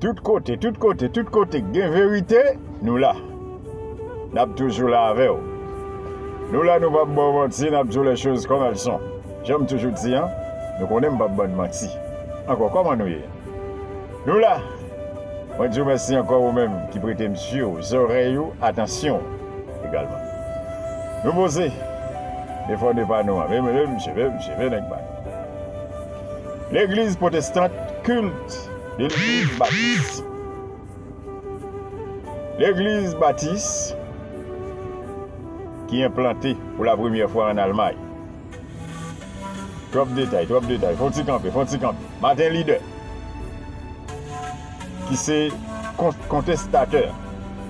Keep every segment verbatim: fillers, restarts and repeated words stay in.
Tout kote, tout kote, tout kote k gen verite, nou la. N ap toujou la avè w. Nou la, nou p ap ba w manti, n ap di w les choses comme elles sont. Jan m toujou di an, nou konnen m p ap bann manti. Ankò, kòman nou ye? Nou la! Mwen di w mèsi ankò ou menm ki prete m zye w, zòrèy ou, atansyon w egalman. Nou poze. Defò de pa nou an. Men, men, men, mesye, men, mesye, men nèg pa nou. Legliz pwotestan, kilt de legliz batis. Legliz batis ki enplante pou la premyè fwa ann Almay. Twòp detay, twòp detay. Fò n ti kanpe, fò n ti kanpe. Martin Leader, ki se kon-, kontestatè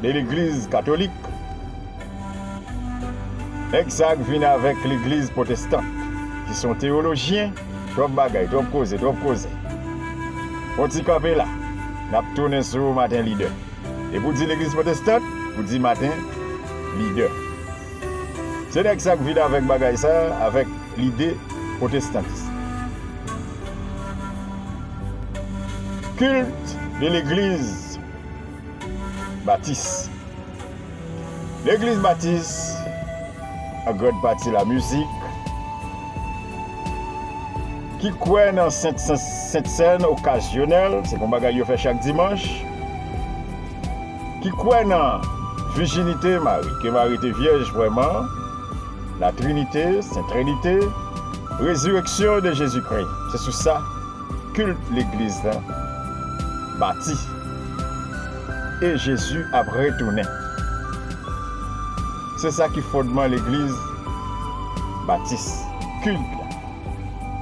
de legliz katolik. Nèg sa k vin avèk legliz pwotestan, ki se yon teyolojyen. Twòp bagay, twòp koze, twòp koze. Fò n ti kanpe la. N ap tounen sou Martin Leader. Depi w di legliz pwotestan, ou di Martin Leader. Se nèg sa k vin avèk bagay sa, avèk lide pwotestantis. Kilt de legliz batis. Legliz batis, an grande partie la musique, ki kwè nan Sent, Sent, Sent Sèn okazyonèl, se pa yon bagay yo fè chak dimanch, ki kwè nan vijinite Mari, ke Mari te vyèj vrèman, la Trinité, Sent Trinité, résurrection de Jésus-Christ. Se sou sa kilt legliz la bati. E Jezi ap retounen. Se sa ki fondman legliz batis, kilt la.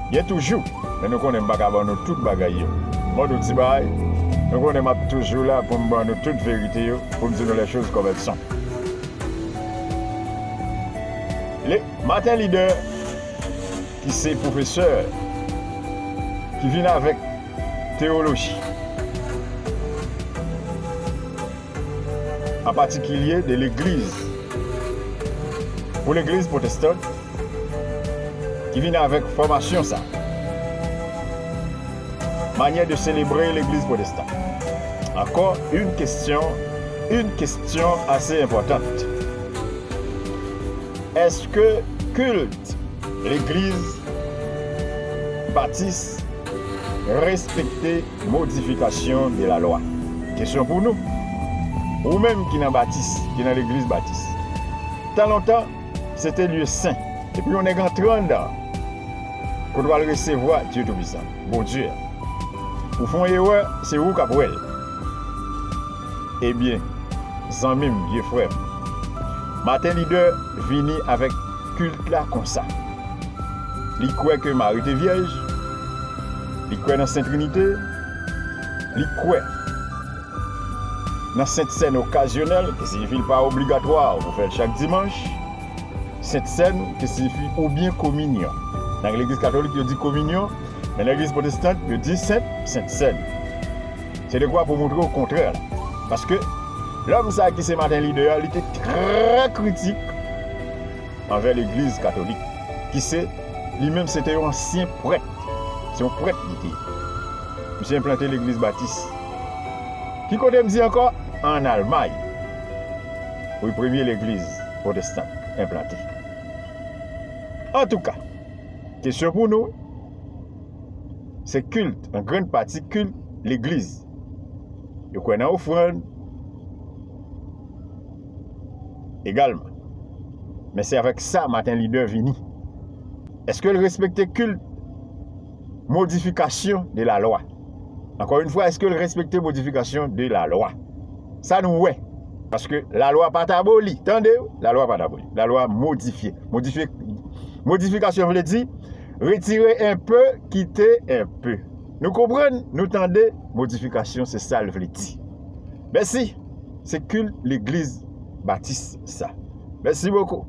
Gen toujou, men nou konnen m pa ka ban nou tout bagay yo. Ban nou ti bagay, nou konnen m ap toujou la pou m ban nou tout verite yo, pou m di nou les choses comme elles sont. Le, Martin Leader, ki se pwofesè, ki vin avèk teyoloji, an patikilye de legliz, pou legliz pwotestan, ki vin avèk fòmasyon sa. Manière de célébrer l'église protestante. Encore une question, une question assez importante. Est-ce que culte l'église baptiste respecter modification de la loi? Kesyon pou nou. Ou menm ki nan batis, ki nan legliz batis. Tan lontan, se te lye sen. Epi yon nèg antre anndan, kote w al resevwa Dye Toupisan, Bondye a. Ou fè yon erè, se ou k ap wè l. Ebyen, zanmi m, vye frè m, Martin Leader vini avèk kilt la konsa. Li kwè ke Mari te vyèj, li kwè nan Sent Trinite, li kwè nan Sent Sèn okazyonèl, ki siyifi l pa obligatwa pou fè l chak dimanch. Sent Sèn, ki siyifi oubyen kominyon. Nan legliz katolik, yo di kominyon, men legliz pwotestan, yo di Sent, Sent Sèn. Se dekwa pou montre w kontrè la. Paske lòm sa a ki se Martin Leader a, li te trè kritik anvè legliz katolik, ki se, li menm se te yon ansyen prèt. Se yon prèt li te ye. Misye enplante legliz batis. Ki kote m di ankò? Ann Almay. Wi, premye legliz pwotestan enplante. Antouka, kesyon pou nou, se kilt, an grann pati kilt legliz. Yo kwè nan ofrann egalman. Men se avèk sa Martin Leader vini. Èske l respekte kilt modifikasyon de la lwa? Encore une fois, èske l respekte modifikasyon de la lwa? Sa nou wè. Paske lalwa pa t aboli. Tande, lalwa pa t aboli. Lalwa modifye. Modifye, modifikasyon vle di retire un peu, kite un peu. Nou konprann, nou tande, modifikasyon se sa l vle di. Mèsi. Se kilt legliz batis sa. Mèsi bokou.